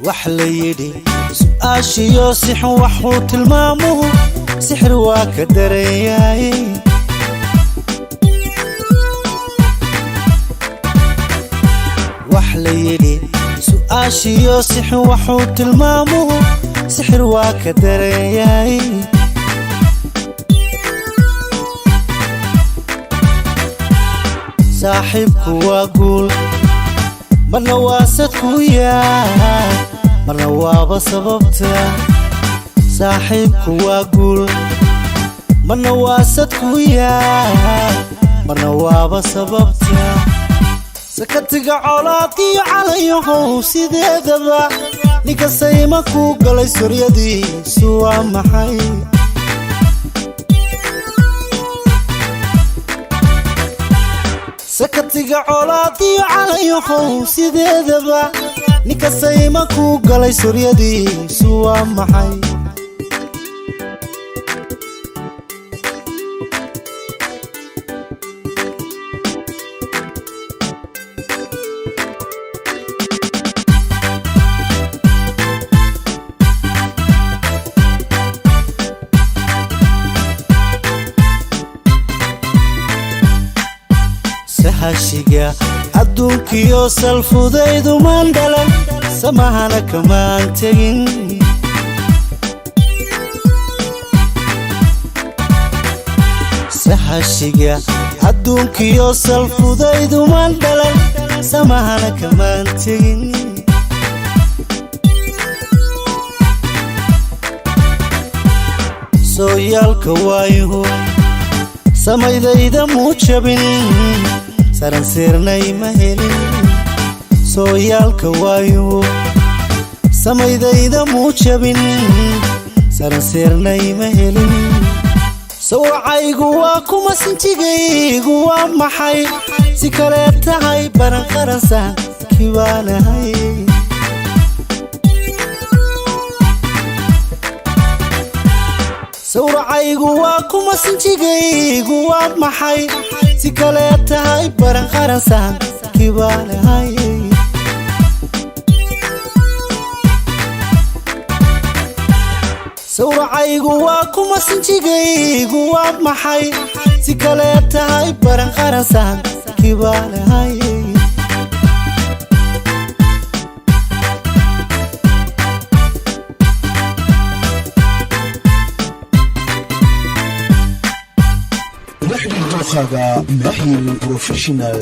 Wax la yidhi su'aashiyo sixun waxuu tilmaamuhu sixir waa ka daranyahay. Wax la yidhi su'aashiyo sixun waxuu tilmaamuhu sixir waa ka daranyahay. Saaxiibku waa guul, marna waa sadkuyaa, marna waaba sababta. Saaxiibku waa guul, marna waa sadkuyaa, marna waaba sababta. Sakatiga colaadiyo calayahow sideedaba ninka sayma kuu galay suryadiisu waa maxay? Sakatiga colaadiyo calayahow sideedaba ninka sayma kuu galay suryadiisu waa maxay? Sahashiga adduunkiyo salfudaydumaan dhalan, samahana kamaan tegin. Sahashiga adduunkiyo salfudaydumaan dhalan, samahana kamaan tegin. Sooyaalka waayuhu samaydayda muu jabin, saransiirnay ma helin. Sooyaalka waayuhu samaydayda muu jabin, saransiirnay ma helin. Sawracaygu waa kuma, sinjigaygu waa maxay? Si kalee tahay baran qaransa kibaanahay. Sawracaygu waa kuma, sinjigaygu waa maxay? Si kalee tahay baran qaransa kibaanahay. Sawracaygu waa kuma, sinjigaygu waa maxay? Si kalee tahay baran qaransa kibaanahay. Dookhaaga Mahir Professional.